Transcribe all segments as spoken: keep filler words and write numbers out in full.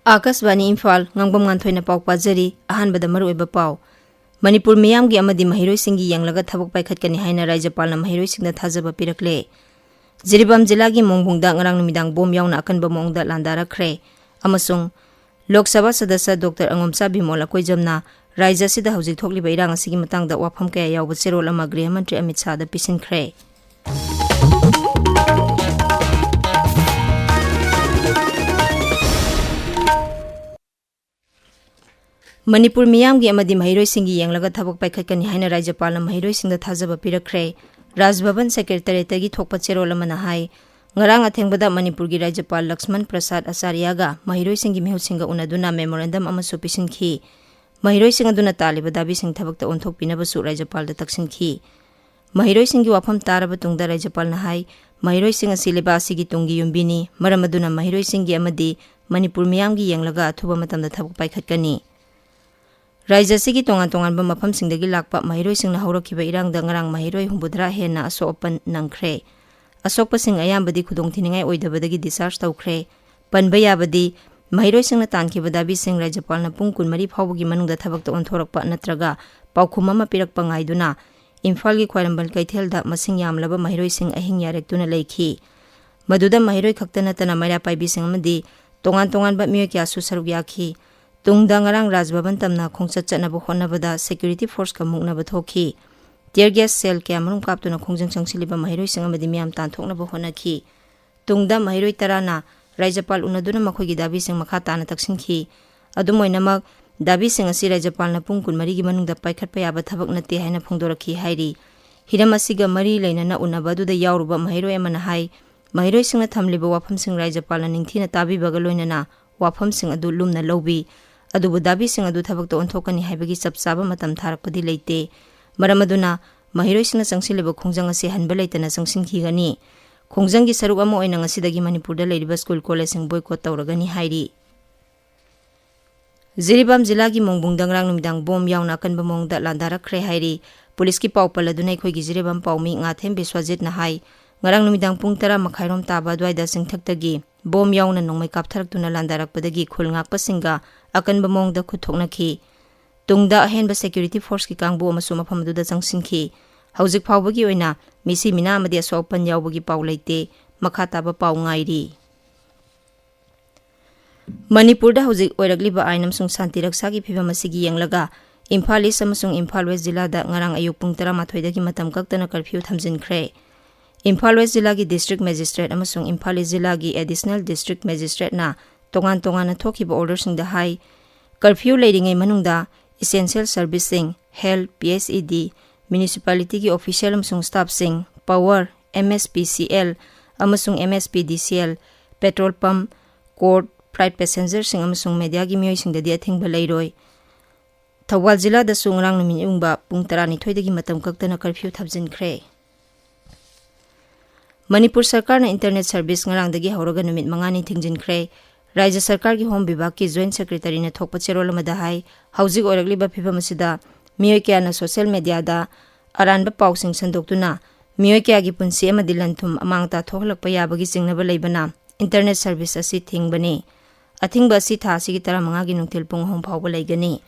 ꯑꯥꯀꯥꯁꯕꯥꯅꯤ ꯏꯝꯐꯥꯜ, ꯉꯥꯡꯕꯝ ꯉꯥꯟꯊꯣꯏꯅ ꯄꯥꯎ ꯄꯥꯖꯔꯤ꯫ ꯑꯍꯥꯟꯕꯗ ꯃꯔꯨꯑꯣꯏꯕ ꯄꯥꯎ꯫ ꯃꯅꯤꯄꯨꯔ ꯃꯤꯌꯥꯝꯒꯤ ꯑꯃꯗꯤ ꯃꯍꯩꯔꯣꯏꯁꯤꯡꯒꯤ ꯌꯦꯡꯂꯒ ꯊꯕꯛ ꯄꯥꯏꯈꯠꯀꯅꯤ ꯍꯥꯏꯅ ꯔꯥꯖ꯭ꯌꯄꯥꯜꯅ ꯃꯍꯩꯔꯣꯏꯁꯤꯡꯗ ꯊꯥꯖꯕ ꯄꯤꯔꯛꯂꯦ꯫ ꯖꯤꯔꯤꯕꯥꯝ ꯖꯤꯂꯥꯒꯤ ꯃꯣꯡꯕꯨꯡꯗ ꯉꯔꯥꯡ ꯅꯨꯃꯤꯗꯥꯡ ꯕꯣꯝ ꯌꯥꯎꯅ ꯑꯀꯟꯕ ꯃꯑꯣꯡꯗ ꯂꯥꯟꯗꯥꯔꯛꯈ꯭ꯔꯦ꯫ ꯑꯃꯁꯨꯡ ꯂꯣꯛ ꯁꯚꯥ ꯁꯗꯁ꯭ꯌ ꯗꯣꯛꯇꯔ ꯑꯉꯣꯝꯆꯥ ꯕꯤꯃꯣꯜ ꯑꯀꯣꯏꯖꯝꯅ ꯔꯥꯖ꯭ꯌ ꯑꯁꯤꯗ ꯍꯧꯖꯤꯛ ꯊꯣꯛꯂꯤꯕ ꯏꯔꯥꯡ ꯑꯁꯤꯒꯤ ꯃꯇꯥꯡꯗ ꯋꯥꯐꯝ ꯀꯌꯥ ꯌꯥꯎꯕ ꯆꯦꯔꯣꯜ ꯑꯃ ꯒ꯭ꯔꯤꯍ ꯃꯟꯇ꯭ꯔꯤ ꯑꯃꯤꯠ ꯁꯥꯍꯗ ꯄꯤꯁꯤꯟꯈ꯭ꯔꯦ꯫ ꯃꯅꯤꯄꯨꯔ ꯃꯤꯌꯥꯝꯒꯤ ꯑꯃꯗꯤ ꯃꯍꯩꯔꯣꯏꯁꯤꯡꯒꯤ ꯌꯦꯡꯂꯒ ꯊꯕꯛ ꯄꯥꯏꯈꯠꯀꯅꯤ ꯍꯥꯏꯅ ꯔꯥꯖ꯭ꯌꯄꯥꯜꯅ ꯃꯍꯩꯔꯣꯏꯁꯤꯡꯗ ꯊꯥꯖꯕ ꯄꯤꯔꯛꯈ꯭ꯔꯦ꯫ ꯔꯥꯖ ꯚꯕꯟ ꯁꯦꯀ꯭ꯔꯦꯇꯔꯤꯌꯦꯠꯇꯒꯤ ꯊꯣꯛꯄ ꯆꯦꯔꯣꯜ ꯑꯃꯅ ꯍꯥꯏ, ꯉꯔꯥꯡ ꯑꯊꯦꯡꯕꯗ ꯃꯅꯤꯄꯨꯔꯒꯤ ꯔꯥꯖ꯭ꯌꯄꯥꯜ ꯂꯛꯁꯃꯟ ꯄ꯭ꯔꯁꯥꯗ ꯑꯆꯥꯔꯌꯥꯒ ꯃꯍꯩꯔꯣꯏꯁꯤꯡꯒꯤ ꯃꯤꯍꯨꯠꯁꯤꯡꯒ ꯎꯅꯗꯨꯅ ꯃꯦꯃꯣꯔꯦꯟꯗꯝ ꯑꯃꯁꯨ ꯄꯤꯁꯤꯟꯈꯤ꯫ ꯃꯍꯩꯔꯣꯏꯁꯤꯡ ꯑꯗꯨꯅ ꯇꯥꯜꯂꯤꯕ ꯗꯥꯕꯤꯁꯤꯡ ꯊꯕꯛꯇ ꯑꯣꯟꯊꯣꯛꯄꯤꯅꯕꯁꯨ ꯔꯥꯖ꯭ꯌꯄꯥꯜꯗ ꯇꯛꯁꯤꯟꯈꯤ꯫ ꯃꯍꯩꯔꯣꯏꯁꯤꯡꯒꯤ ꯋꯥꯐꯝ ꯇꯥꯔꯕ ꯇꯨꯡꯗ ꯔꯥꯖ꯭ꯌꯄꯥꯜꯅ ꯍꯥꯏ, ꯃꯍꯩꯔꯣꯏꯁꯤꯡ ꯑꯁꯤ ꯂꯩꯕꯥꯛ ꯑꯁꯤꯒꯤ ꯇꯨꯡꯒꯤ ꯌꯨꯝꯕꯤꯅꯤ, ꯃꯔꯝ ꯑꯗꯨꯅ ꯃꯍꯩꯔꯣꯏꯁꯤꯡꯒꯤ ꯑꯃꯗꯤ ꯃꯅꯤꯄꯨꯔ ꯃꯤꯌꯥꯝꯒꯤ ꯌꯦꯡꯂꯒ ꯑꯊꯨꯕ ꯃꯇꯝꯗ ꯊꯕꯛ ꯄꯥꯏꯈꯠꯀꯅꯤ꯫ ꯔꯥꯖ꯭ꯌ ꯑꯁꯤꯒꯤ ꯇꯣꯉꯥꯟ ꯇꯣꯉꯥꯟꯕ ꯃꯐꯝꯁꯤꯡꯗꯒꯤ ꯂꯥꯛꯄ ꯃꯍꯩꯔꯣꯏꯁꯤꯡꯅ ꯍꯧꯔꯛꯈꯤꯕ ꯏꯔꯥꯡꯗ ꯉꯔꯥꯡ ꯃꯍꯩꯔꯣꯏ ꯍꯨꯝꯐꯨꯇꯔꯥ ꯍꯦꯟꯅ ꯑꯁꯣꯛ ꯑꯄꯟ ꯅꯪꯈ꯭ꯔꯦ꯫ ꯑꯁꯣꯛꯄꯁꯤꯡ ꯑꯌꯥꯝꯕꯗꯤ ꯈꯨꯗꯣꯡꯊꯤꯅꯤꯡꯉꯥꯏ ꯑꯣꯏꯗꯕꯗꯒꯤ discharge ꯇꯧꯈ꯭ꯔꯦ꯫ ꯄꯟꯕ ꯌꯥꯕꯗꯤ, ꯃꯍꯩꯔꯣꯏꯁꯤꯡꯅ ꯇꯥꯟꯈꯤꯕ ꯗꯥꯕꯤꯁꯤꯡ ꯔꯥꯖ꯭ꯌꯄꯥꯜꯅ ꯄꯨꯡ ꯀꯨꯟꯃꯔꯤ ꯐꯥꯎꯕꯒꯤ ꯃꯅꯨꯡꯗ ꯊꯕꯛꯇ ꯑꯣꯟꯊꯣꯔꯛꯄ ꯅꯠꯇ꯭ꯔꯒ ꯄꯥꯎꯈꯨꯝ ꯑꯃ ꯄꯤꯔꯛꯄ ꯉꯥꯏꯗꯨꯅ ꯏꯝꯐꯥꯜꯒꯤ ꯈ꯭ꯋꯥꯏꯔꯝꯕꯟ ꯀꯩꯊꯦꯜꯗ ꯃꯁꯤꯡ ꯌꯥꯝꯂꯕ ꯃꯍꯩꯔꯣꯏꯁꯤꯡ ꯑꯍꯤꯡ ꯌꯥꯔꯦꯛꯇꯨꯅ ꯂꯩꯈꯤ꯫ ꯃꯗꯨꯗ ꯃꯍꯩꯔꯣꯏ ꯈꯛꯇ ꯅꯠꯇꯅ ꯃꯩꯔꯥ ꯄꯥꯏꯕꯤꯁꯤꯡ ꯑꯃꯗꯤ ꯇꯣꯉꯥꯟ ꯇꯣꯉꯥꯟꯕ ꯃꯤꯑꯣꯏ ꯀꯌꯥꯁꯨ ꯁꯔꯨꯛ ꯌꯥꯈꯤ꯫ ꯇꯨꯡꯗ ꯉꯔꯥꯡ ꯔꯥꯖ ꯚꯕꯟ ꯇꯝꯅ ꯈꯣꯡꯆꯠ ꯆꯠꯅꯕ ꯍꯣꯠꯅꯕꯗ security forceꯀ ꯃꯨꯛꯅꯕ ꯊꯣꯛꯈꯤ꯫ Tear gas shell ꯀꯌꯥ ꯃꯔꯨꯝ ꯀꯥꯞꯇꯨꯅ ꯈꯣꯡꯖꯪ ꯆꯪꯁꯤꯜꯂꯤꯕ ꯃꯍꯩꯔꯣꯏꯁꯤꯡ ꯑꯃꯗꯤ ꯃꯤꯌꯥꯝ ꯇꯥꯟꯊꯣꯛꯅꯕ ꯍꯣꯠꯅꯈꯤ꯫ ꯇꯨꯡꯗ ꯃꯍꯩꯔꯣꯏ ꯇꯔꯥꯅ ꯔꯥꯖ꯭ꯌꯄꯥꯜ ꯎꯅꯗꯨꯅ ꯃꯈꯣꯏꯒꯤ ꯗꯥꯕꯤꯁꯤꯡ ꯃꯈꯥ ꯇꯥꯅ ꯇꯛꯁꯤꯟꯈꯤ꯫ ꯑꯗꯨꯝ ꯑꯣꯏꯅꯃꯛ, ꯗꯥꯕꯤꯁꯤꯡ ꯑꯁꯤ ꯔꯥꯖ꯭ꯌꯄꯥꯜꯅ ꯄꯨꯡ ꯀꯨꯟꯃꯔꯤꯒꯤ ꯃꯅꯨꯡꯗ ꯄꯥꯏꯈꯠꯄ ꯌꯥꯕ ꯊꯕꯛ ꯅꯠꯇꯦ ꯍꯥꯏꯅ ꯐꯣꯡꯗꯣꯔꯛꯈꯤ ꯍꯥꯏꯔꯤ꯫ ꯍꯤꯔꯝ ꯑꯁꯤꯒ ꯃꯔꯤ ꯂꯩꯅꯅ ꯎꯅꯕ ꯑꯗꯨꯗ ꯌꯥꯎꯔꯨꯕ ꯃꯍꯩꯔꯣꯏ ꯑꯃꯅ ꯍꯥꯏ, ꯃꯍꯩꯔꯣꯏꯁꯤꯡꯅ ꯊꯝꯂꯤꯕ ꯋꯥꯐꯝꯁꯤꯡ ꯔꯥꯖ꯭ꯌꯄꯥꯜꯅ ꯅꯤꯡꯊꯤꯅ ꯇꯥꯕꯤꯕꯒ ꯂꯣꯏꯅꯅ ꯋꯥꯐꯝꯁꯤꯡ ꯑꯗꯨ ꯂꯨꯝꯅ ꯂꯧꯕꯤ꯫ ꯑꯗꯨꯕꯨ ꯗꯥꯕꯤꯁꯤꯡ ꯑꯗꯨ ꯊꯕꯛꯇ ꯑꯣꯟꯊꯣꯛꯀꯅꯤ ꯍꯥꯏꯕꯒꯤ ꯆꯞ ꯆꯥꯕ ꯃꯇꯝ ꯊꯥꯔꯛꯄꯗꯤ ꯂꯩꯇꯦ꯫ ꯃꯔꯝ ꯑꯗꯨꯅ ꯃꯍꯩꯔꯣꯏꯁꯤꯡꯅ ꯆꯪꯁꯤꯜꯂꯤꯕ ꯈꯣꯡꯖꯪ ꯑꯁꯤ ꯍꯟꯕ ꯂꯩꯇꯅ ꯆꯪꯁꯤꯟꯈꯤꯒꯅꯤ꯫ ꯈꯣꯡꯖꯪꯒꯤ ꯁꯔꯨꯛ ꯑꯃ ꯑꯣꯏꯅ ꯉꯁꯤꯗꯒꯤ ꯃꯅꯤꯄꯨꯔꯗ ꯂꯩꯔꯤꯕ ꯁ꯭ꯀꯨꯜ ꯀꯣꯂꯦꯖꯁꯤꯡ boycott ꯇꯧꯔꯒꯅꯤ ꯍꯥꯏꯔꯤ꯫ ꯖꯤꯔꯤꯕꯥꯝ ꯖꯤꯂꯥꯒꯤ ꯃꯣꯡꯕꯨꯡꯗ ꯉꯔꯥꯡ ꯅꯨꯃꯤꯗꯥꯡ ꯕꯣꯝ ꯌꯥꯎꯅ ꯑꯀꯟꯕ ꯃꯑꯣꯡꯗ ꯂꯥꯟꯗꯥꯔꯛꯈ꯭ꯔꯦ ꯍꯥꯏꯔꯤ꯫ ꯄꯨꯂꯤꯁꯀꯤ ꯄꯥꯎ ꯄꯜꯂꯗꯨꯅ ꯑꯩꯈꯣꯏꯒꯤ ꯖꯤꯔꯤꯕꯥꯝ ꯄꯥꯎꯃꯤ ꯉꯥꯊꯦꯝ ꯕꯤꯁ꯭ꯋꯥꯖꯤꯠꯅ ꯍꯥꯏ, ꯉꯔꯥꯡ ꯅꯨꯃꯤꯗꯥꯡ ꯄꯨꯡ ꯇꯔꯥ ꯃꯈꯥꯏꯔꯣꯝ ꯇꯥꯕ ꯑꯗꯨꯋꯥꯏꯗ ꯆꯤꯡꯊꯛꯇꯒꯤ ꯕꯣꯝ ꯌꯥꯎꯅ ꯅꯣꯡꯃꯩ ꯀꯥꯞꯊꯔꯛꯇꯨꯅ ꯂꯥꯟꯗꯥꯔꯛꯄꯗꯒꯤ ꯈꯨꯜ ꯉꯥꯛꯄꯁꯤꯡꯒ ꯑꯀꯟꯕ ꯃꯑꯣꯡꯗ ꯈꯨꯠ ꯊꯣꯛꯅꯈꯤ꯫ ꯇꯨꯡꯗ ꯑꯍꯦꯟꯕ ꯁꯦꯀ꯭ꯌꯨꯔꯤꯇꯤ ꯐꯣꯔꯁꯀꯤ ꯀꯥꯡꯕꯨ ꯑꯃꯁꯨ ꯃꯐꯝ ꯑꯗꯨꯗ ꯆꯪꯁꯤꯟꯈꯤ꯫ ꯍꯧꯖꯤꯛ ꯐꯥꯎꯕꯒꯤ ꯑꯣꯏꯅ ꯃꯤꯁꯤ ꯃꯤꯅꯥ ꯑꯃꯗꯤ ꯑꯁꯣꯛ ꯑꯄꯟ ꯌꯥꯎꯕꯒꯤ ꯄꯥꯎ ꯂꯩꯇꯦ꯫ ꯃꯈꯥ ꯇꯥꯕ ꯄꯥꯎ ꯉꯥꯏꯔꯤ꯫ ꯃꯅꯤꯄꯨꯔꯗ ꯍꯧꯖꯤꯛ ꯑꯣꯏꯔꯛꯂꯤꯕ ꯑꯥꯏꯟ ꯑꯃꯁꯨꯡ ꯁꯥꯟꯇꯤ ꯔꯛꯁꯥꯒꯤ ꯐꯤꯕꯝ ꯑꯁꯤꯒꯤ ꯌꯦꯡꯂꯒ ꯏꯝꯐꯥꯜ ꯏꯁ ꯑꯃꯁꯨꯡ ꯏꯝꯐꯥꯜ ꯋꯦꯁ ꯖꯤꯂꯥꯗ ꯉꯔꯥꯡ ꯑꯌꯨꯛ ꯄꯨꯡ ꯇꯔꯥꯃꯥꯊꯣꯏꯗꯒꯤ ꯃꯇꯝ ꯀꯛꯇꯅ ꯀꯔꯐ꯭ꯌꯨ ꯊꯝꯖꯤꯟꯈ꯭ꯔꯦ꯫ ꯏꯝꯐꯥꯜ ꯋꯦꯁ ꯖꯤꯂꯥꯒꯤ ꯗꯤꯁꯇ꯭ꯔꯤꯛ ꯃꯦꯖꯤꯁꯇ꯭ꯔꯦꯠ ꯑꯃꯁꯨꯡ ꯏꯝꯐꯥꯜ ꯏꯁ ꯖꯤꯂꯥꯒꯤ ꯑꯦꯗꯤꯁꯅꯦꯜ ꯗꯤꯁꯇ꯭ꯔꯤꯛ ꯃꯦꯖꯤꯁꯇ꯭ꯔꯦꯠꯅ ꯇꯣꯉꯥꯟ ꯇꯣꯉꯥꯟꯅ ꯊꯣꯛꯈꯤꯕ ꯑꯣꯔꯗꯔꯁꯤꯡꯗ ꯍꯥꯏ, ꯀꯔꯐ꯭ꯌꯨ ꯂꯩꯔꯤꯉꯩ ꯃꯅꯨꯡꯗ ꯏꯁꯦꯟꯁꯤꯌꯦꯜ ꯁꯔꯚꯤꯁꯁꯤꯡ, ꯍꯦꯜꯊ, ꯄꯤ ꯑꯩꯆ ꯏ ꯗꯤ, ꯃ꯭ꯌꯨꯅꯤꯁꯤꯄꯥꯂꯤꯇꯤꯒꯤ ꯑꯣꯐꯤꯁꯤꯌꯦꯜ ꯑꯃꯁꯨꯡ ꯁ꯭ꯇꯥꯐꯁꯤꯡ, power, M S P C L ꯑꯃꯁꯨꯡ ꯑꯦꯝ ꯑꯦꯁ P D C L, petrol pump, court, flight ꯄꯦꯁꯦꯟꯖꯔꯁꯤꯡ ꯑꯃꯁꯨꯡ ꯃꯦꯗꯤꯌꯥꯒꯤ ꯃꯤꯑꯣꯏꯁꯤꯡꯗꯗꯤ ꯑꯊꯤꯡꯕ ꯂꯩꯔꯣꯏ꯫ ꯊꯧꯕꯥꯜ ꯖꯤꯂꯥꯗꯁꯨ ꯉꯔꯥꯡ ꯅꯨꯃꯤꯠ ꯌꯨꯡꯕ ꯄꯨꯡ ꯇꯔꯥꯅꯤꯊꯣꯏꯗꯒꯤ ꯃꯇꯝ ꯀꯛꯇꯅ ꯀꯔꯐ꯭ꯌꯨ ꯊꯝꯖꯤꯟꯈ꯭ꯔꯦ꯫ ꯃꯅꯤꯄꯨꯔ ꯁꯔꯀꯥꯔꯅ ꯏꯟꯇꯔꯅꯦꯠ ꯁꯔꯚꯤꯁ ꯉꯔꯥꯡꯗꯒꯤ ꯍꯧꯔꯒ ꯅꯨꯃꯤꯠ ꯃꯉꯥꯅꯤ ꯊꯤꯡꯖꯤꯟꯈ꯭ꯔꯦ꯫ ꯔꯥꯖ꯭ꯌ ꯁꯔꯀꯥꯔꯒꯤ ꯍꯣꯝ ꯕꯤꯚꯥꯒꯀꯤ ꯖꯣꯏꯟꯠ ꯁꯦꯀ꯭ꯔꯦꯇꯔꯤꯅ ꯊꯣꯛꯄ ꯆꯦꯔꯣꯜ ꯑꯃꯗ ꯍꯥꯏ, ꯍꯧꯖꯤꯛ ꯑꯣꯏꯔꯛꯂꯤꯕ ꯐꯤꯕꯝ ꯑꯁꯤꯗ ꯃꯤꯑꯣꯏ ꯀꯌꯥꯅ ꯁꯣꯁꯤꯌꯦꯜ ꯃꯦꯗꯤꯌꯥꯗ ꯑꯔꯥꯟꯕ ꯄꯥꯎꯁꯤꯡ ꯁꯟꯗꯣꯛꯇꯨꯅ ꯃꯤꯑꯣꯏ ꯀꯌꯥꯒꯤ ꯄꯨꯟꯁꯤ ꯑꯃꯗꯤ ꯂꯟ-ꯊꯨꯝ ꯑꯃꯥꯡ ꯇꯥꯊꯣꯛꯍꯜꯂꯛꯄ ꯌꯥꯕꯒꯤ ꯆꯤꯡꯅꯕ ꯂꯩꯕꯅ ꯏꯟꯇꯔꯅꯦꯠ ꯁꯔꯚꯤꯁ ꯑꯁꯤ ꯊꯤꯡꯕꯅꯤ꯫ ꯑꯊꯤꯡꯕ ꯑꯁꯤ ꯊꯥ ꯑꯁꯤꯒꯤ ꯇꯔꯥꯃꯉꯥꯒꯤ ꯅꯨꯡꯊꯤꯜ ꯄꯨꯡ ꯑꯍꯨꯝ ꯐꯥꯎꯕ ꯂꯩꯒꯅꯤ꯫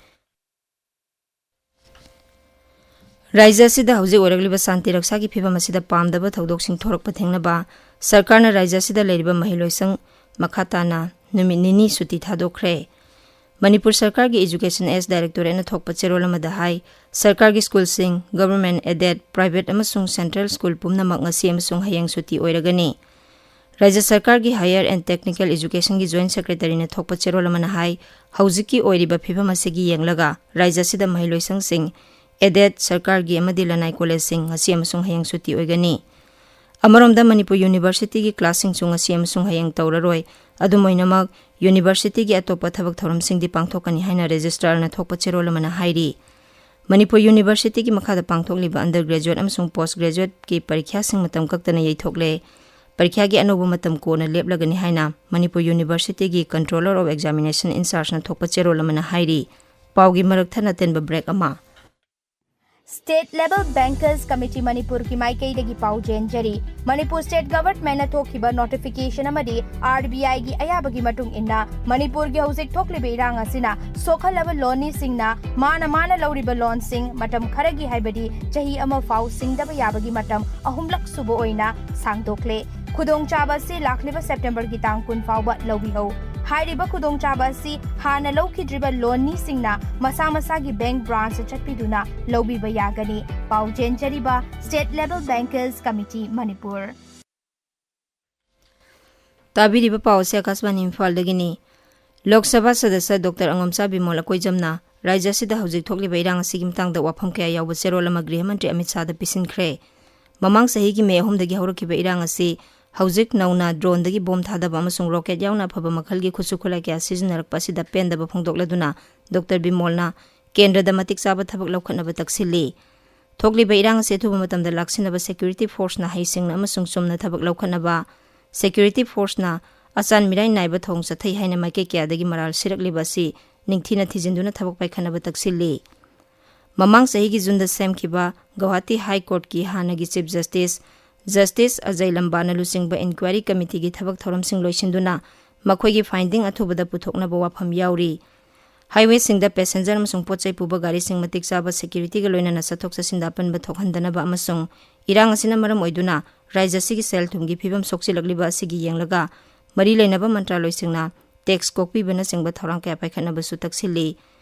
ꯔꯥꯖ꯭ꯌ ꯑꯁꯤꯗ ꯍꯧꯖꯤꯛ ꯑꯣꯏꯔꯛꯂꯤꯕ ꯁꯥꯟꯇꯤ ꯔꯛꯁꯥꯒꯤ ꯐꯤꯕꯝ ꯑꯁꯤꯗ ꯄꯥꯝꯗꯕ ꯊꯧꯗꯣꯛꯁꯤꯡ ꯊꯣꯔꯛꯄ ꯊꯤꯡꯅꯕ ꯁꯔꯀꯥꯔꯅ ꯔꯥꯖ꯭ꯌ ꯑꯁꯤꯗ ꯂꯩꯔꯤꯕ ꯃꯍꯩꯂꯣꯏꯁꯪ ꯃꯈꯥ ꯇꯥꯅ ꯅꯨꯃꯤꯠ ꯅꯤꯅꯤ ꯁꯨꯇꯤ ꯊꯥꯗꯣꯛꯈ꯭ꯔꯦ꯫ ꯃꯅꯤꯄꯨꯔ ꯁꯔꯀꯥꯔꯒꯤ ꯏꯖꯨꯀꯦꯁꯟ ꯑꯦꯁ ꯗꯥꯏꯔꯦꯛꯇꯣꯔꯦꯠꯅ ꯊꯣꯛꯄ ꯆꯦꯔꯣꯜ ꯑꯃꯗ ꯍꯥꯏ, ꯁꯔꯀꯥꯔꯒꯤ ꯁ꯭ꯀꯨꯜꯁꯤꯡ, ꯒꯚꯔꯟꯃꯦꯟꯠ ꯑꯦꯗꯦꯗ, ꯄ꯭ꯔꯥꯏꯚꯦꯠ ꯑꯃꯁꯨꯡ ꯁꯦꯟꯇ꯭ꯔꯦꯜ ꯁ꯭ꯀꯨꯜ ꯄꯨꯝꯅꯃꯛ ꯉꯁꯤ ꯑꯃꯁꯨꯡ ꯍꯌꯦꯡ ꯁꯨꯇꯤ ꯑꯣꯏꯔꯒꯅꯤ꯫ ꯔꯥꯖ꯭ꯌ ꯁꯔꯀꯥꯔꯒꯤ ꯍꯥꯌꯔ ꯑꯦꯟ ꯇꯦꯛꯅꯤꯀꯦꯜ ꯏꯖꯨꯀꯦꯁꯟꯒꯤ ꯖꯣꯏꯟꯠ ꯁꯦꯀ꯭ꯔꯦꯇꯔꯤꯅ ꯊꯣꯛꯄ ꯆꯦꯔꯣꯜ ꯑꯃꯅ ꯍꯥꯏ, ꯍꯧꯖꯤꯛꯀꯤ ꯑꯣꯏꯔꯤꯕ ꯐꯤꯕꯝ ꯑꯁꯤꯒꯤ ꯌꯦꯡꯂꯒ ꯔꯥꯖ꯭ꯌ ꯑꯁꯤꯗ ꯃꯍꯩꯂꯣꯏꯁꯪꯁꯤꯡ, ꯑꯦꯗꯦꯗ, ꯁꯔꯀꯥꯔꯒꯤ ꯑꯃꯗꯤ ꯂꯅꯥꯏ ꯀꯣꯂꯦꯖꯁꯤꯡ ꯉꯁꯤ ꯑꯃꯁꯨꯡ ꯍꯌꯦꯡ ꯁꯨꯇꯤ ꯑꯣꯏꯒꯅꯤ꯫ ꯑꯃꯔꯣꯝꯗ ꯃꯅꯤꯄꯨꯔ ꯌꯨꯅꯤꯚꯔꯁꯤꯇꯤꯒꯤ ꯀ꯭ꯂꯥꯁꯁꯤꯡꯁꯨ ꯉꯁꯤ ꯑꯃꯁꯨꯡ ꯍꯌꯦꯡ ꯇꯧꯔꯔꯣꯏ꯫ ꯑꯗꯨꯝ ꯑꯣꯏꯅꯃꯛ, ꯌꯨꯅꯤꯚꯔꯁꯤꯇꯤꯒꯤ ꯑꯇꯣꯞꯄ ꯊꯕꯛ ꯊꯧꯔꯝꯁꯤꯡꯗꯤ ꯄꯥꯡꯊꯣꯛꯀꯅꯤ ꯍꯥꯏꯅ ꯔꯦꯖꯤꯁꯇ꯭ꯔꯥꯔꯅ ꯊꯣꯛꯄ ꯆꯦꯔꯣꯜ ꯑꯃꯅ ꯍꯥꯏꯔꯤ꯫ ꯃꯅꯤꯄꯨꯔ ꯌꯨꯅꯤꯚꯔꯁꯤꯇꯤꯒꯤ ꯃꯈꯥꯗ ꯄꯥꯡꯊꯣꯛꯂꯤꯕ ꯑꯟꯗꯔ ꯒ꯭ꯔꯦꯖꯨꯑꯦꯠ ꯑꯃꯁꯨꯡ ꯄꯣꯁ ꯒ꯭ꯔꯦꯖꯨꯑꯦꯠꯀꯤ ꯄꯔꯤꯈ꯭ꯌꯥꯁꯤꯡ ꯃꯇꯝ ꯀꯛꯇꯅ ꯌꯩꯊꯣꯛꯂꯦ꯫ ꯄꯔꯤꯈ꯭ꯌꯥꯒꯤ ꯑꯅꯧꯕ ꯃꯇꯝ ꯀꯣꯟꯅ ꯂꯦꯞꯂꯒꯅꯤ ꯍꯥꯏꯅ ꯃꯅꯤꯄꯨꯔ ꯌꯨꯅꯤꯚꯔꯁꯤꯇꯤꯒꯤ Controller of Examination in Chargeꯅ ꯊꯣꯛꯄ ꯆꯦꯔꯣꯜ ꯑꯃꯅ ꯍꯥꯏꯔꯤ꯫ ꯄꯥꯎꯒꯤ ꯃꯔꯛ ꯊꯠꯅ ꯇꯦꯟꯕ ꯕ꯭ꯔꯦꯛ ꯑꯃ꯫ State Level Bankers Committee ꯃꯅꯤꯄꯨꯔꯒꯤ ꯃꯥꯏꯀꯩꯗꯒꯤ ꯄꯥꯎ ꯆꯦꯟꯖꯔꯤ꯫ ꯃꯅꯤꯄꯨꯔ State Governmentꯅ ꯊꯣꯛꯈꯤꯕ notification ꯑꯃꯗꯤ RBIꯒꯤ ꯑꯌꯥꯕꯒꯤ ꯃꯇꯨꯡ ꯏꯟꯅ ꯃꯅꯤꯄꯨꯔꯒꯤ ꯍꯧꯖꯤꯛ ꯊꯣꯛꯂꯤꯕ ꯏꯔꯥꯡ ꯑꯁꯤꯅ ꯁꯣꯛꯍꯜꯂꯕ ꯂꯣꯟꯅꯤꯁꯤꯡꯅ ꯃꯥꯅ ꯃꯥꯅ ꯂꯧꯔꯤꯕ ꯂꯣꯟꯁꯤꯡ ꯃꯇꯝ ꯈꯔꯒꯤ, ꯍꯥꯏꯕꯗꯤ ꯆꯍꯤ ꯑꯃ ꯐꯥꯎ ꯁꯤꯡꯗꯕ ꯌꯥꯕꯒꯤ ꯃꯇꯝ ꯑꯍꯨꯝꯂꯛ ꯁꯨꯕ ꯑꯣꯏꯅ ꯁꯥꯡꯗꯣꯛꯂꯦ꯫ ꯈꯨꯗꯣꯡꯆꯥꯕ ꯑꯁꯤ ꯂꯥꯛꯂꯤꯕ Septemberꯒꯤ ꯇꯥꯡ ꯀꯨꯟ ꯐꯥꯎꯕ ꯂꯧꯕꯤꯍꯧ꯫ ꯍꯥꯏꯔꯤꯕ ꯈꯨꯗꯣꯡꯆꯥꯕ ꯑꯁꯤ ꯍꯥꯟꯅ ꯂꯧꯈꯤꯗ꯭ꯔꯤꯕ ꯂꯣꯟꯅꯤꯁꯤꯡꯅ ꯃꯁꯥ ꯃꯁꯥꯒꯤ bank branchꯇ ꯆꯠꯄꯤꯗꯨꯅ ꯂꯧꯕꯤꯕ ꯌꯥꯒꯅꯤ꯫ ꯄꯥꯎ ꯆꯦꯟꯖꯔꯤꯕ State Level Bankers Committee Manipur. ꯇꯥꯕꯤꯔꯤꯕ ꯄꯥꯎ ꯑꯁꯤ ꯑꯀꯥꯁꯕꯥꯅꯤ ꯏꯝꯐꯥꯜꯗꯒꯤꯅꯤ꯫ ꯂꯣꯛ ꯁꯚꯥ ꯁꯗꯁ꯭ꯌ ꯗꯣꯛꯇꯔ ꯑꯉꯣꯝꯆꯥ ꯕꯤꯃꯣꯜ ꯑꯀꯣꯏꯖꯝꯅ ꯔꯥꯖ꯭ꯌ ꯑꯁꯤꯗ ꯍꯧꯖꯤꯛ ꯊꯣꯛꯂꯤꯕ ꯏꯔꯥꯡ ꯑꯁꯤꯒꯤ ꯃꯇꯥꯡꯗ ꯋꯥꯐꯝ ꯀꯌꯥ ꯌꯥꯎꯕ ꯆꯦꯔꯣꯜ ꯑꯃ ꯒ꯭ꯔꯤꯍ ꯃꯟꯇ꯭ꯔꯤ ꯑꯃꯤꯠ ꯁꯥꯍꯗ ꯄꯤꯁꯤꯟꯈ꯭ꯔꯦ꯫ ꯃꯃꯥꯡ ꯆꯍꯤꯒꯤ ꯃꯦ ꯑꯍꯨꯝꯗꯒꯤ ꯍꯧꯔꯛꯈꯤꯕ ꯏꯔꯥꯡ ꯑꯁꯤ ꯍꯧꯖꯤꯛ ꯅꯧꯅ droneꯗꯒꯤ ꯕꯣꯝ ꯊꯥꯗꯕ ꯑꯃꯁꯨꯡ rocket ꯌꯥꯎꯅ ꯑꯐꯕ ꯃꯈꯜꯒꯤ ꯈꯨꯠꯁꯨ ꯈꯨꯠꯂꯥꯏ ꯀꯌꯥ ꯁꯤꯖꯤꯟꯅꯔꯛꯄ ꯑꯁꯤꯗ ꯄꯦꯟꯗꯕ ꯐꯣꯡꯗꯣꯛꯂꯗꯨꯅ ꯗꯣꯛꯇꯔ ꯕꯤꯃꯣꯜꯅ ꯀꯦꯟꯗ꯭ꯔꯗ ꯃꯇꯤꯛ ꯆꯥꯕ ꯊꯕꯛ ꯂꯧꯈꯠꯅꯕ ꯇꯛꯁꯤꯜꯂꯤ꯫ ꯊꯣꯛꯂꯤꯕ ꯏꯔꯥꯡ ꯑꯁꯤ ꯑꯊꯨꯕ ꯃꯇꯝꯗ ꯂꯥꯛꯁꯤꯟꯅꯕ security forceꯅ ꯍꯩꯁꯤꯡꯅ ꯑꯃꯁꯨꯡ ꯆꯨꯝꯅ ꯊꯕꯛ ꯂꯧꯈꯠꯅꯕ, security forceꯅ ꯑꯆꯥꯟ ꯃꯤꯔꯥꯏ ꯅꯥꯏꯕ ꯊꯧꯑꯣꯡ ꯆꯠꯊꯩ ꯍꯥꯏꯅ ꯃꯥꯏꯀꯩ ꯀꯌꯥꯗꯒꯤ ꯃꯔꯥꯜ ꯁꯤꯔꯛꯂꯤꯕ ꯑꯁꯤ ꯅꯤꯡꯊꯤꯅ ꯊꯤꯖꯤꯟꯗꯨꯅ ꯊꯕꯛ ꯄꯥꯏꯈꯠꯅꯕ ꯇꯛꯁꯤꯜꯂꯤ꯫ ꯃꯃꯥꯡ ꯆꯍꯤꯒꯤ ꯖꯨꯟꯗ ꯁꯦꯝꯈꯤꯕ ꯒꯧꯍꯥꯇꯤ High Courtꯀꯤ ꯍꯥꯟꯅꯒꯤ Chief Justice, Justice ꯑꯖꯌ ꯂꯝꯕꯥꯅ ꯂꯨꯆꯤꯡꯕ inquiry committeeꯒꯤ ꯊꯕꯛ ꯊꯧꯔꯝꯁꯤꯡ ꯂꯣꯏꯁꯤꯟꯗꯨꯅ ꯃꯈꯣꯏꯒꯤ finding ꯑꯊꯨꯕꯗ ꯄꯨꯊꯣꯛꯅꯕ ꯋꯥꯐꯝ ꯌꯥꯎꯔꯤ꯫ Highwayꯁꯤꯡꯗ passenger ꯑꯃꯁꯨꯡ ꯄꯣꯠ ꯆꯩ ꯄꯨꯕ ꯒꯥꯔꯤꯁꯤꯡ ꯃꯇꯤꯛ ꯆꯥꯕ securityꯒ ꯂꯣꯏꯅꯅ ꯆꯠꯊꯣꯛ ꯆꯠꯁꯤꯟꯗ ꯑꯄꯟꯕ ꯊꯣꯛꯍꯟꯗꯅꯕ ꯑꯃꯁꯨꯡ ꯏꯔꯥꯡ ꯑꯁꯤꯅ ꯃꯔꯝ ꯑꯣꯏꯗꯨꯅ ꯔꯥꯖ꯭ꯌ ꯑꯁꯤꯒꯤ ꯁꯦꯜ ꯊꯨꯝꯒꯤ ꯐꯤꯕꯝ ꯁꯣꯛꯆꯤꯜꯂꯛꯂꯤꯕ ꯑꯁꯤꯒꯤ ꯌꯦꯡꯂꯒ ꯃꯔꯤ ꯂꯩꯅꯕ ꯃꯟꯇ꯭ꯔꯥꯂꯣꯏꯁꯤꯡꯅ tax ꯀꯣꯛꯄꯤꯕꯅꯆꯤꯡꯕ ꯊꯧꯔꯥꯡ ꯀꯌꯥ ꯄꯥꯏꯈꯠꯅꯕꯁꯨ ꯇꯛꯁꯤꯜꯂꯤ꯫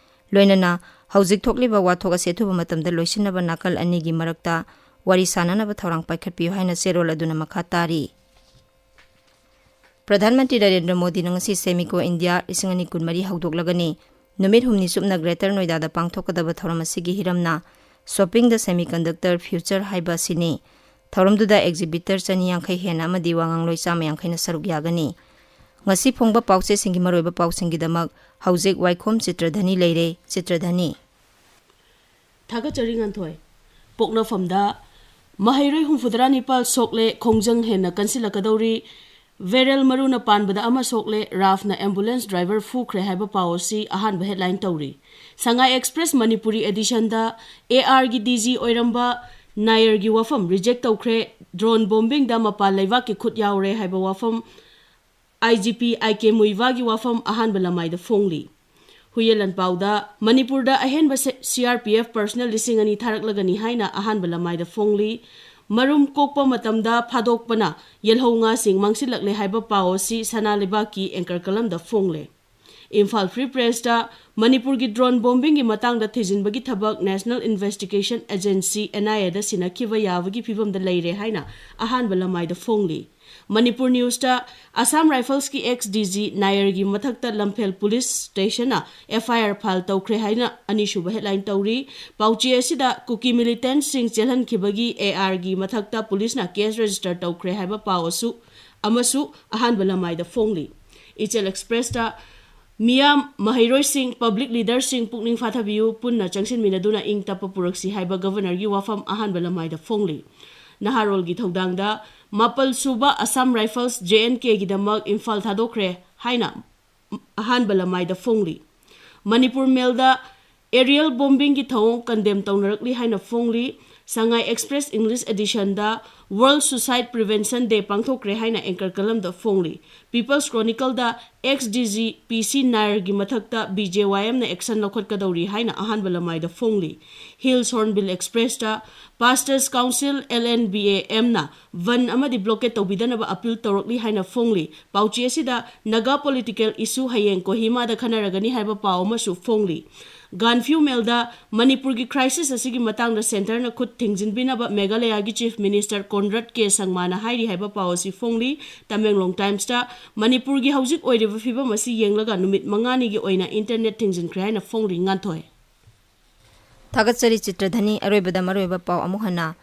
ꯂꯣꯏꯅꯅ ꯍꯧꯖꯤꯛ ꯊꯣꯛꯂꯤꯕ ꯋꯥꯊꯣꯛ ꯑꯁꯤ ꯑꯊꯨꯕ ꯃꯇꯝꯗ ꯂꯣꯏꯁꯤꯟꯅꯕ ꯅꯥꯀꯜ ꯑꯅꯤꯒꯤ ꯃꯔꯛꯇ ꯋꯥꯔꯤ ꯁꯥꯅꯅꯕ ꯊꯧꯔꯥꯡ ꯄꯥꯏꯈꯠꯄꯤꯌꯨ ꯍꯥꯏꯅ ꯆꯦꯔꯣꯜ ꯑꯗꯨꯅ ꯃꯈꯥ ꯇꯥꯔꯤ꯫ ꯄ꯭ꯔꯙꯥꯟ ꯃꯟꯇ꯭ꯔꯤ ꯅꯔꯦꯟꯗ꯭ꯔ ꯃꯣꯗꯤꯅ ꯉꯁꯤ Semico India ꯂꯤꯁꯤꯡ ꯑꯅꯤ ꯀꯨꯟꯃꯔꯤ ꯍꯧꯗꯣꯛꯂꯒꯅꯤ꯫ ꯅꯨꯃꯤꯠ ꯍꯨꯝꯅꯤ ꯆꯨꯞꯅ Greater ꯅꯣꯏꯗꯥꯗ ꯄꯥꯡꯊꯣꯛꯀꯗꯕ ꯊꯧꯔꯝ ꯑꯁꯤꯒꯤ ꯍꯤꯔꯝꯅ Shaping the Semiconductor Future ꯍꯥꯏꯕ ꯑꯁꯤꯅꯤ꯫ ꯊꯧꯔꯝꯗꯨꯗ exhibitor ꯆꯅꯤ ꯌꯥꯡꯈꯩ ꯍꯦꯟꯅ ꯑꯃꯗꯤ ꯋꯥꯉꯥꯡꯂꯣꯏ ꯆꯥꯝꯃ ꯌꯥꯡꯈꯩꯅ ꯁꯔꯨꯛ ꯌꯥꯒꯅꯤ꯫ ꯉꯁꯤ ꯐꯣꯡꯕ ꯄꯥꯎꯆꯦꯁꯤꯡꯒꯤ ꯃꯔꯨꯑꯣꯏꯕ ꯄꯥꯎꯁꯤꯡꯒꯤꯗꯃꯛ ꯍꯧꯖꯤꯛ ꯋꯥꯏꯈꯣꯝ ꯆꯤꯇ꯭ꯔꯙꯅꯤ ꯂꯩꯔꯦ꯫ ꯆꯤꯇ꯭ꯔꯙꯅꯤ꯫ ꯊꯥꯒꯠꯆꯔꯤ ꯉꯥꯟꯊꯣꯏ꯫ ꯄꯣꯛꯅꯐꯝꯗ ꯃꯍꯩꯔꯣꯏ ꯍꯨꯝꯐꯨꯇꯔꯥ ꯅꯤꯄꯥꯜ ꯁꯣꯛꯂꯦ, ꯈꯣꯡꯖꯪ ꯍꯦꯟꯅ ꯀꯟꯁꯤꯜꯂꯛꯀꯗꯧꯔꯤ꯫ ꯚꯦꯔꯦꯜ ꯃꯔꯨꯅ ꯄꯥꯟꯕꯗ ꯑꯃ ꯁꯣꯛꯂꯦ, ꯔꯥꯐꯅ ꯑꯦꯝꯕꯨꯂꯦꯟꯁ ꯗ꯭ꯔꯥꯏꯚꯔ ꯐꯨꯈ꯭ꯔꯦ ꯍꯥꯏꯕ ꯄꯥꯎ ꯑꯁꯤ ꯑꯍꯥꯟꯕ ꯍꯦꯗꯂꯥꯏꯟ ꯇꯧꯔꯤ꯫ ꯁꯉꯥꯏ ꯑꯦꯛꯁꯄ꯭ꯔꯦꯁ ꯃꯅꯤꯄꯨꯔꯤ ꯑꯦꯗꯤꯁꯟꯗ ꯑꯦ ꯑꯥꯔꯒꯤ ꯗꯤ ꯖꯤ ꯑꯣꯏꯔꯝꯕ ꯅꯥꯌꯔꯒꯤ ꯋꯥꯐꯝ ꯔꯤꯖꯦꯛ ꯇꯧꯈ꯭ꯔꯦ, ꯗ꯭ꯔꯣꯟ ꯕꯣꯝꯕꯤꯡꯗ ꯃꯄꯥꯟ ꯂꯩꯕꯥꯛꯀꯤ ꯈꯨꯠ ꯌꯥꯎꯔꯦ ꯍꯥꯏꯕ ꯋꯥꯐꯝ, ꯑꯥꯏ ꯖꯤ ꯄꯤ ꯑꯥꯏ ꯀꯦ ꯃꯨꯏꯚꯥꯒꯤ ꯋꯥꯐꯝ ꯑꯍꯥꯟꯕ ꯂꯃꯥꯏꯗ ꯐꯣꯡꯂꯤ꯫ ꯍꯨꯏꯌꯦꯟ ꯂꯥꯟꯄꯥꯎꯗ ꯃꯅꯤꯄꯨꯔꯗ ꯑꯍꯦꯟꯕ C R P F personal ꯂꯤꯁꯤꯡ ꯑꯅꯤ ꯊꯥꯔꯛꯂꯒꯅꯤ ꯍꯥꯏꯅ ꯑꯍꯥꯟꯕ ꯂꯃꯥꯏꯗ ꯐꯣꯡꯂꯤ꯫ ꯃꯔꯨꯝ ꯀꯣꯛꯄ ꯃꯇꯝꯗ ꯐꯥꯗꯣꯛꯄꯅ ꯌꯦꯜꯍꯧ ꯉꯥꯁꯤꯡ ꯃꯥꯡꯁꯤꯜꯂꯛꯂꯦ ꯍꯥꯏꯕ ꯄꯥꯎ ꯑꯁꯤ ꯁꯅꯥ ꯂꯩꯕꯥꯛꯀꯤ ꯑꯦꯡꯀꯔ ꯀꯂꯝꯗ ꯐꯣꯡꯂꯦ꯫ ꯏꯝꯐꯥꯜ ꯐ꯭ꯔꯤ ꯄ꯭ꯔꯦꯁꯇ ꯃꯅꯤꯄꯨꯔꯒꯤ ꯗ꯭ꯔꯣꯟ ꯕꯣꯝꯕꯤꯡꯒꯤ ꯃꯇꯥꯡꯗ ꯊꯤꯖꯤꯟꯕꯒꯤ ꯊꯕꯛ ꯅꯦꯁꯅꯦꯜ ꯏꯟꯚꯦꯁꯇꯤꯒꯦꯁꯟ ꯑꯦꯖꯦꯟꯁꯤ, ꯑꯦꯟ ꯑꯥꯏ ꯑꯦꯗ ꯁꯤꯟꯅꯈꯤꯕ ꯌꯥꯕꯒꯤ ꯐꯤꯕꯝꯗ ꯂꯩꯔꯦ ꯍꯥꯏꯅ ꯑꯍꯥꯟꯕ ꯂꯃꯥꯏꯗ ꯐꯣꯡꯂꯤ꯫ Manipur ꯅ꯭ꯌꯨꯁꯇ Assam ꯔꯥꯏꯐꯜꯁꯀꯤ X D G ꯅꯥꯌꯔꯒꯤ ꯃꯊꯛꯇ ꯂꯝꯐꯦꯜ ꯄꯨꯂꯤꯁ ꯁ꯭ꯇꯦꯁꯟꯅ ꯑꯦꯐ ꯑꯥꯏ ꯑꯥꯔ ꯐꯥꯏꯜ ꯇꯧꯈ꯭ꯔꯦ ꯍꯥꯏꯅ ꯑꯅꯤꯁꯨꯕ ꯍꯦꯗꯂꯥꯏꯟ ꯇꯧꯔꯤ꯫ ꯄꯥꯎꯆꯦ ꯑꯁꯤꯗ ꯀꯨꯀꯤ ꯃꯤꯂꯤꯇꯦꯟꯠꯁꯤꯡ ꯆꯦꯜꯍꯟꯈꯤꯕꯒꯤ ꯑꯦ ꯑꯥꯔꯒꯤ ꯃꯊꯛꯇ ꯄꯨꯂꯤꯁꯅ ꯀꯦꯁ ꯔꯦꯖꯤꯁꯇꯔ ꯇꯧꯈ꯭ꯔꯦ ꯍꯥꯏꯕ ꯄꯥꯎ ꯑꯁꯨ ꯑꯃꯁꯨ ꯑꯍꯥꯟꯕ ꯂꯃꯥꯏꯗ ꯐꯣꯡꯂꯤ꯫ ꯏꯆꯦꯜ ꯑꯦꯛꯁꯄ꯭ꯔꯦꯁꯇ ꯃꯤꯌꯥꯝ, ꯃꯍꯩꯔꯣꯏꯁꯤꯡ, ꯄꯕ꯭ꯂꯤꯛ ꯂꯤꯗꯔꯁꯤꯡ ꯄꯨꯛꯅꯤꯡ ꯐꯥꯊꯕꯤꯌꯨ, ꯄꯨꯟꯅ ꯆꯪꯁꯤꯟꯃꯤꯟꯅꯗꯨꯅ ꯏꯪ ꯇꯞꯄ ꯄꯨꯔꯛꯁꯤ ꯍꯥꯏꯕ ꯒꯕꯔꯅꯔꯒꯤ ꯋꯥꯐꯝ ꯑꯍꯥꯟꯕ ꯂꯃꯥꯏꯗ ꯐꯣꯡꯂꯤ꯫ ꯅꯍꯥꯔꯣꯜꯒꯤ ꯊꯧꯗꯥꯡꯗ ꯃꯥꯄꯜ ꯁꯨꯕ ꯑꯁꯥꯝ ꯔꯥꯏꯐꯜꯁ ꯖꯦ ꯑꯦꯟ ꯀꯦꯒꯤꯗꯃꯛ ꯏꯝꯐꯥꯜ ꯊꯥꯗꯣꯛꯈ꯭ꯔꯦ ꯍꯥꯏꯅ ꯑꯍꯥꯟꯕ ꯂꯃꯥꯏꯗ ꯐꯣꯡꯂꯤ꯫ ꯃꯅꯤꯄꯨꯔ ꯃꯦꯜꯗ ꯑꯦꯔꯤꯌꯦꯜ ꯕꯣꯝꯕꯤꯡꯒꯤ ꯊꯧꯑꯣꯡ ꯀꯟꯗꯦꯝ ꯇꯧꯅꯔꯛꯂꯤ ꯍꯥꯏꯅ ꯐꯣꯡꯂꯤ꯫ ꯁꯉꯥꯏ ꯑꯦꯛꯁꯄ꯭ꯔꯦꯁ ꯏꯪꯂꯤꯁ ꯑꯦꯗꯤꯁꯟꯗ ꯋꯥꯔꯜ ꯁꯨꯁꯥꯏꯗ ꯄ꯭ꯔꯤꯚꯦꯟꯁꯟ ꯗꯦ ꯄꯥꯡꯊꯣꯛꯈ꯭ꯔꯦ ꯍꯥꯏꯅ ꯑꯦꯡꯀꯔ ꯀꯂꯝꯗ ꯐꯣꯡꯂꯤ꯫ ꯄꯤꯄꯜꯁ ꯀ꯭ꯔꯣꯅꯤꯀꯜꯗ ex D G P C ꯅꯥꯌꯔꯒꯤ ꯃꯊꯛꯇ ꯕꯤ ꯖꯦ ꯋꯥꯏ ꯑꯦꯝꯅ ꯑꯦꯛꯁꯟ ꯂꯧꯈꯠꯀꯗꯧꯔꯤ ꯍꯥꯏꯅ ꯑꯍꯥꯟꯕ ꯂꯃꯥꯏꯗ ꯐꯣꯡꯂꯤ꯫ ꯍꯤꯜꯁ ꯍꯣꯔꯟꯕꯤꯜ ꯑꯦꯛꯁꯄ꯭ꯔꯦꯁꯇ pastors council, L N B A ꯑꯦꯝꯅ ꯕꯟ ꯑꯃꯗꯤ ꯕ꯭ꯂꯣꯀꯦꯠ ꯇꯧꯕꯤꯗꯅꯕ ꯑꯄꯤꯜ ꯇꯧꯔꯛꯂꯤ ꯍꯥꯏꯅ ꯐꯣꯡꯂꯤ꯫ ꯄꯥꯎꯆꯦ ꯑꯁꯤꯗ ꯅꯥꯒꯥ ꯄꯣꯂꯤꯇꯤꯀꯦꯜ ꯏꯁꯨ ꯍꯌꯦꯡ ꯀꯣꯍꯤꯃꯥꯗ ꯈꯟꯅꯔꯒꯅꯤ ꯍꯥꯏꯕ ꯄꯥꯎ ꯑꯃꯁꯨ ꯐꯣꯡꯂꯤ꯫ ꯒꯥꯟꯐ꯭ꯌꯨ ꯃꯦꯜꯗ ꯃꯅꯤꯄꯨꯔꯒꯤ ꯀ꯭ꯔꯥꯏꯁꯤꯁ ꯑꯁꯤꯒꯤ ꯃꯇꯥꯡꯗ ꯁꯦꯟꯇꯔꯅ ꯈꯨꯠ ꯊꯤꯡꯖꯤꯟꯕꯤꯅꯕ ꯃꯦꯘꯥꯂꯌꯥꯒꯤ ꯆꯤꯐ ꯃꯤꯅꯤꯁꯇꯔ ꯀꯣꯟꯔꯥꯗ ꯀꯦ ꯁꯪꯃꯥꯅ ꯍꯥꯏꯔꯤ ꯍꯥꯏꯕ ꯄꯥꯎ ꯑꯁꯤ ꯐꯣꯡꯂꯤ꯫ ꯇꯃꯦꯡꯂꯣꯡ ꯇꯥꯏꯝꯁꯇ ꯃꯅꯤꯄꯨꯔꯒꯤ ꯍꯧꯖꯤꯛ ꯑꯣꯏꯔꯤꯕ ꯐꯤꯕꯝ ꯑꯁꯤ ꯌꯦꯡꯂꯒ ꯅꯨꯃꯤꯠ ꯃꯉꯥꯅꯤꯒꯤ ꯑꯣꯏꯅ ꯏꯟꯇꯔꯅꯦꯠ ꯊꯤꯡꯖꯤꯟꯈ꯭ꯔꯦ ꯍꯥꯏꯅ ꯐꯣꯡꯂꯤ꯫ ꯉꯥꯟꯊꯣꯏ꯫ ꯊꯥꯒꯠꯆꯔꯤ ꯆꯤꯇ꯭ꯔꯙꯅꯤ꯫ ꯑꯔꯣꯏꯕꯗ ꯃꯔꯨꯑꯣꯏꯕ ꯄꯥꯎ ꯑꯃꯨꯛ ꯍꯟꯅ꯫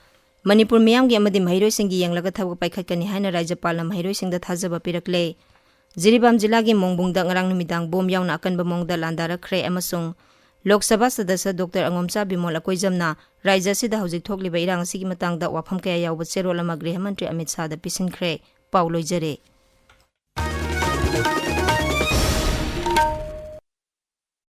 ꯃꯅꯤꯄꯨꯔ ꯃꯤꯌꯥꯝꯒꯤ ꯑꯃꯗꯤ ꯃꯍꯩꯔꯣꯏꯁꯤꯡꯒꯤ ꯌꯦꯡꯂꯒ ꯊꯕꯛ ꯄꯥꯏꯈꯠꯀꯅꯤ ꯍꯥꯏꯅ ꯔꯥꯖ꯭ꯌꯄꯥꯜꯅ ꯃꯍꯩꯔꯣꯏꯁꯤꯡꯗ ꯊꯥꯖꯕ ꯄꯤꯔꯛꯂꯦ꯫ ꯖꯤꯔꯤꯕꯥꯝ ꯖꯤꯂꯥꯒꯤ ꯃꯣꯡꯕꯨꯡꯗ ꯉꯔꯥꯡ ꯅꯨꯃꯤꯗꯥꯡ ꯕꯣꯝ ꯌꯥꯎꯅ ꯑꯀꯟꯕ ꯃꯑꯣꯡꯗ ꯂꯥꯟꯗꯥꯔꯛꯈ꯭ꯔꯦ ꯑꯃꯁꯨꯡ ꯂꯣꯛ ꯁꯚꯥ ꯁꯗꯁ꯭ꯌ ꯗꯣꯛꯇꯔ ꯑꯉꯣꯝꯆꯥ ꯕꯤꯃꯣꯜ ꯑꯀꯣꯏꯖꯝꯅ ꯔꯥꯖ꯭ꯌ ꯑꯁꯤꯗ ꯍꯧꯖꯤꯛ ꯊꯣꯛꯂꯤꯕ ꯏꯔꯥꯡ ꯑꯁꯤꯒꯤ ꯃꯇꯥꯡꯗ ꯋꯥꯐꯝ ꯀꯌꯥ ꯌꯥꯎꯕ ꯆꯦꯔꯣꯜ ꯑꯃ ꯒ꯭ꯔꯤꯍ ꯃꯟꯇ꯭ꯔꯤ ꯑꯃꯤꯠ ꯁꯥꯍꯗ ꯄꯤꯁꯤꯟꯈ꯭ꯔꯦ꯫ ꯄꯥꯎ ꯂꯣꯏꯖꯔꯦ꯫